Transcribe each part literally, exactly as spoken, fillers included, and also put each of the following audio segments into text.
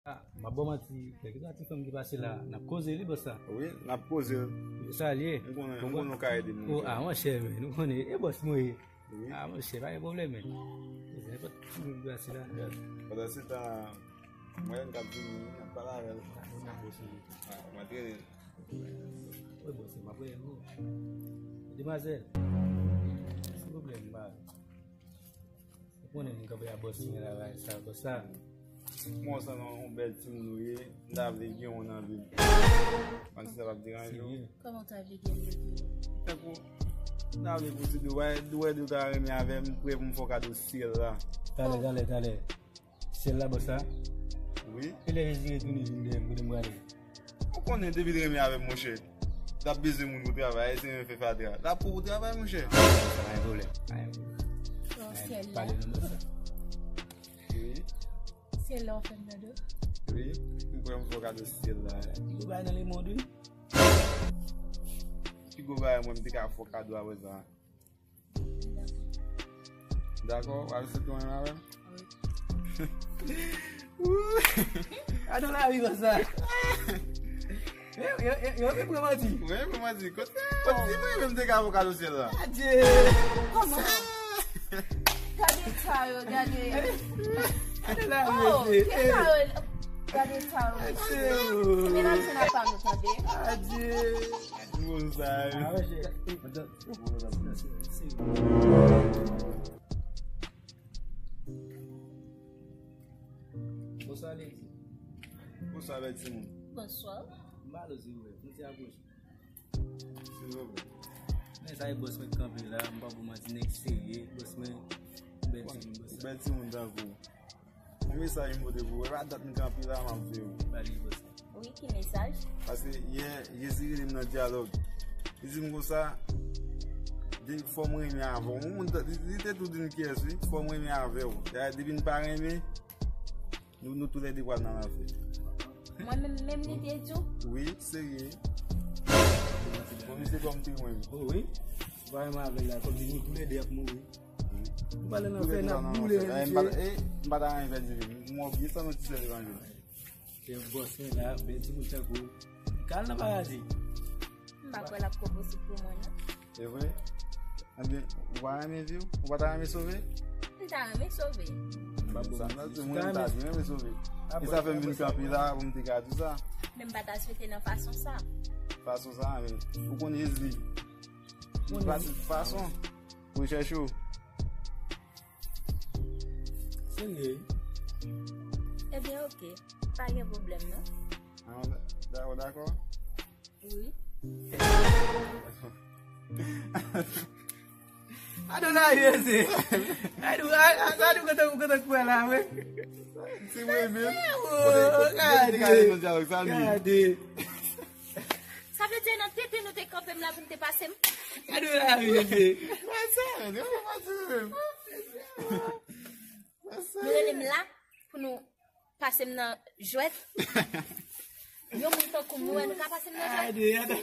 Ah, m ap ba w manti, kèlkeswa ti fanm ki pase la, n ap koze li, bòs la. Wi, n ap koze l. Sa l ye? M konnen, m konnen w ka ede m, monchè. Ah, monchè, men, nou konnen, e bòs mwen ye. Wi. Ah, monchè, pa gen pwoblèm, men. Se nenpòt ti moun ki pase la. Pandan se tan, mwen menm k ap vini, m ap pale avè l. Ah, nou nan bòs li. Ah, mwen trè. Wi, bòs, m ap rele nou. Demwazèl, silvouplè, m pa Ou konnen m kanpe a bòs mwen la, sa, bòs la. Mwen sanble yon bèl timoun ou ye, m ta vle gen yon nan vi m. Mwen si sa p ap deranje w. Kòman w ta vle gen yon nan vi w? Tankou, m ta vle pou ti dou, wè, dou wè dou ta renmen avè m, m prè pou m fè w kado syèl la. Talè, talè, talè. Syèl la, bòs la? Wi. Kilè Jezi retounen vin dèyè m, kote m prale? Ou konnen depi l renmen avè m, monchè. L ap bezwen moun pou travay, se menm fè fatra. L ap pou pou travay, monchè. Sa pa gen pwoblèm, pa gen pwoblèm. Bon, syèl la. Pale non, bòs la. Wi. Syèl la, w fè m tande. Wi. Ou kwè m fè w kado syèl la? Pi gwo bagay nan lemonn, wi. Pi gwo bagay mwen, m te ka fè w kado apre sa. Dakò, w ap aksepte w renmen avè m? Wi. Gadon lavi konsa. Yo, yo, yo, yo vin pran manti. Wi, pran manti. Kot, kot si mwen menm te ka avoka dosyè la? Adye. Kòman? Gade sa yo, gade. Gadon lavi, mesye. Gade sa yo. Adye. Se menaj nou pa nou tande. Adye. Bon sa yo. Bonswa, Lady. Bonswa, bèl timoun. Bonswa. M pa lòt, silvouplè. Nou ti apwoche. Silvouplè. Men sa e bòs mwen k kanpe la, m pa pou manti, nèg serye, bòs mwen, bèl timoun, bòs. Bèl timoun tankou w. Yon mesaj m pote pou ou. E pa dat m kanpe la, m ap veye w. Ba li, bòs. Wi, ki mesaj? Paske yè, Jezi rele m nan dyalòg. Li di m konsa, de, fò m renmen avè w. Yon moun, li, li te tou di m kiyès, wi. Fò m renmen avè w. Dayè, depi n pa renmen, nou, nou toulède pral nan lanfè. Mwen menm, menm li te di w? Wi, serye. Bon, misye kòm te mwen. O wi? Ou pa renmen avè l la, kòm se nou toulède ap mouri. Ou pale nan fè n ap boule, mesye. M pa ta renmen pèdi vi m. M wè w byen sa nan ti sèl evanjil. Se yon bòs mwen la, bèl timoun tankou w. Kal nan paradi. M pa kwè l ap ko posib pou mwen, non. Se vre? Ebyen, ou pa renmen vi w? Ou pa ta renmen sove? M ta renmen sove. Sa m nan di, mwen, m ta byen renmen sove. E sa fè m vin kanpe la pou m te ka di w sa. Men m pa ta swete nan fason sa. Fason sa, men ou konn Jezi. Li pase tout fason pou l chèche w. Serye? Ebyen, oke. Pa gen pwoblèm, non. Ah, w dakò, dakò? Wi. Adonai, mesye. Adonai, sa nou kontan, kontan kwè la, wi. Se mwen menm. Kote, kote, kote, gade. Gade. Sa vle di nan tete nou te kanpe m la pou n te pase m? Gade la, mesye. Wè sa, men, wè sa. Nou rele m la pou nou pase m nan jwèt. Yon moun tankou m, nou wè nou ka pase m nan jwèt. Gade,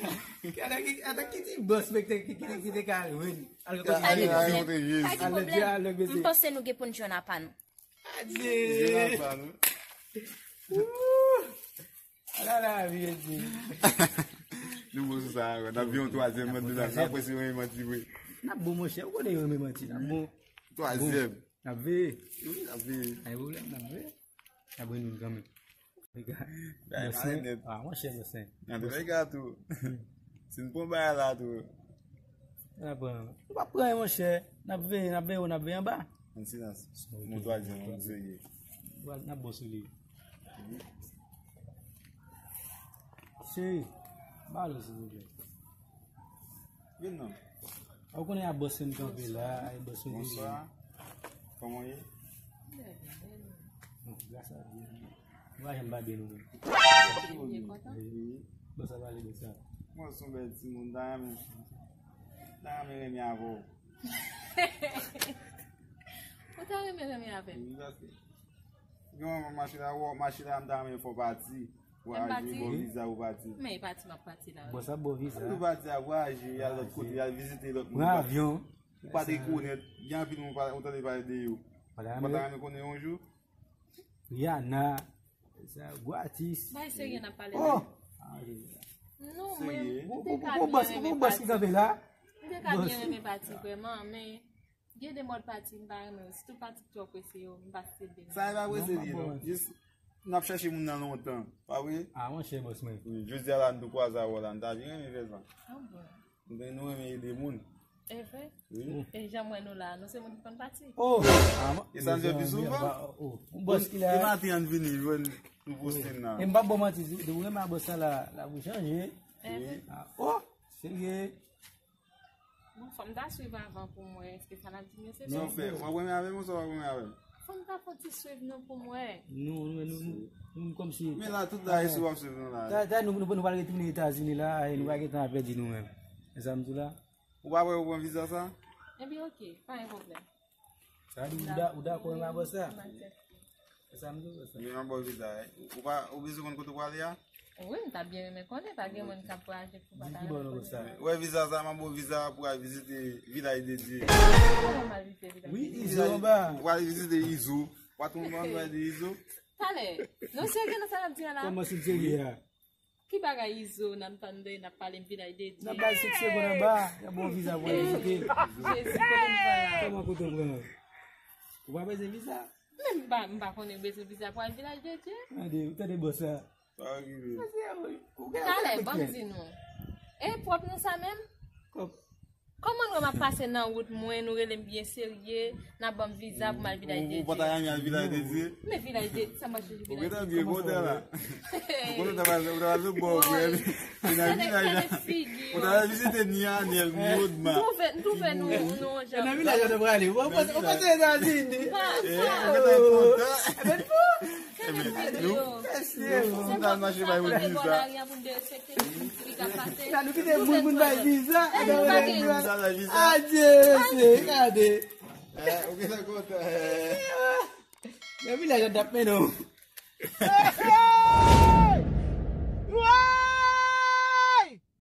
gade, gade ki, gade ki ti bòs, men, ki, ki, ki, ki te ka jwenn. Al kote Jezi. Pa gen pwoblèm. M panse nou gen pou n jwenn apa nou. Adye. Ala lavi, Jezi. Nou bon sou sa ankò. N ap vin yon twazyèm mòd de la. N ap prese yon manti vre. N ap bon, monchè. Ou konnen yo renmen manti. N ap bon. Twazyèm. N ap veye. Wi, n ap veye. Ay, pwoblèm, n ap veye. N ap veye nou kanmenm. Ay, monchè, monchè. N ap veye tou. Si n pran bagay la tou. N ap pran. Nou pa pran, monchè. N ap veye, n ap veye, n ap veye anba. An silans. Mon twazyèm, an serye. N ap bon sou li. Cheri, ba lo, silvouplè. Vin non. Ou konnen a bòs mwen kanpe la, a bòs mwen. Bonswa. Kòman w ye? Bon, gras a Dye. Nou pa janm pa byen nou menm. Wi. Bòs a pale de sa. Mwen se yon bèl timoun, ta renmen, ta renmen renmen avè w. Ou ta renmen renmen avè m? Wi, paske gen yon machin la, wè, machin la, m ta renmen fè w pati. Pou aji, bò viza ou pati. Men e pati m ap pati la. Bòs ap bò viza. Ou pati a, pou aji, y al lòt kote, y al vizite lòt moun. Pran avyon. Ou pa te konnen, gen anpil moun ou tande pale de yo. Ou pa ta renmen konnen yon jou? Rihanna. Sa gwo atis. Bay serye n ap pale la. Oh! Ah, je- Non, mwen, Serye? m te ka Bon, byen bòs, renmen bon, bòs ki pati. kanpe la. M te ka byen Bòs. renmen pati vrèman, men gen de mòd pati m pa renmen yo. Sitou pati ki twò prese yo, m pa sede nan. Sa e pa prese Non, pa li, non. bon. Jis, n ap chèche moun nan lontan, pa vre? Ah, monchè, bòs mwen. Wi, jodi a la, n tou kwaze avè w la, n ta byen renmen fè sa. Ah bon? Men nou renmen ede moun. E vre? Wi. E jan m wè nou la, nou se moun ki konn pati. Oh! Ah, E sa n fè pi souvan. Oh, oh. Yon bòs ki la. Bon, e maten an n vini jwenn nou poste nan. E m p ap ba w manti, depi w renmen a bòs sa la, la pou chanje. E vre? Ah, oh! Serye. Bon, fò m ta swiv avan pou m wè èske sa l ap di m yo se Non, vre. fè, w ap renmen avè m ou sa w ap renmen avè m? Fò m ta fon ti swiv nou pou m wè. Nou, nou, nou, nou, nou kòmsi Men la, tout la, e si w ap swiv nou la. Ta, ta, nou, nou, nou pral retounen Etazini la, e nou pa gen tan ap pèdi nou menm. E sa m di w la? Ou pa prè pou pran viza sa? Ebyen, oke, pa gen pwoblèm. Sa di ou da-, ou dakò renmen a bòs sa? M aksepte. E sa m di w, bòs sa. Men m ap ba w viza, eh. Ou pa, ou bezwen konn kote w prale a? Wi, m ta byen renmen konnen, pa gen moun k ap vwayaje pou pa Di ta ki bò nan bòs sa? Wè viza sa, m ap ba w viza pou al vizite Vilaj de Dye. Kòman m al vizite Vilaj Wi, de Dye? Izo anba. Ou al vizite Izo. Patwon pa vle de Izo. Talè, nou serye nan sa n ap di a la? Kòman si serye a? Ki bagay Izo n ap tande, n ap pale Vilaj de Dye? N ap bay sèt segonn anba, y ap ba w viza pou al vizite. Jezi, kote m pran la? Kòman kote w pran? Ou pa bezwen viza? Men m pa, m pa konnen bezwen viza pou al Vilaj de Dye. Tande, ou tande bòs sa? Pa okipe. Talè, ban m di nou. E pwòp nou sa menm? Kòman? Kòman nou wè m ap pase nan wout mwen, nou rele m byen serye, n ap ban m viza pou m al Vilaj de Dye. Ou pa ta renmen al Vilaj de Dye? Men Vilaj de Dye, sa mache Vilaj de Dye. Ou gentan byen kontan la. Ou kontan ta pral, ou ta pral sou bò, ou prè. Vin al Vilaj la. Ou ta pral vizite ni Anèl, ni Odma. M twouve, m twouve nou, nou jan. Nan Vilaj la nou prale. Ou panse, ou panse Etazini? Pa, pa. Ou gentan kontan. Ebyen, nou, nou, nou ta mache bay moun viza. Sa nou kite moun, moun bay viza. Adye, se gade. Ou gentan kontan. Nan Vilaj la t ap mennen w.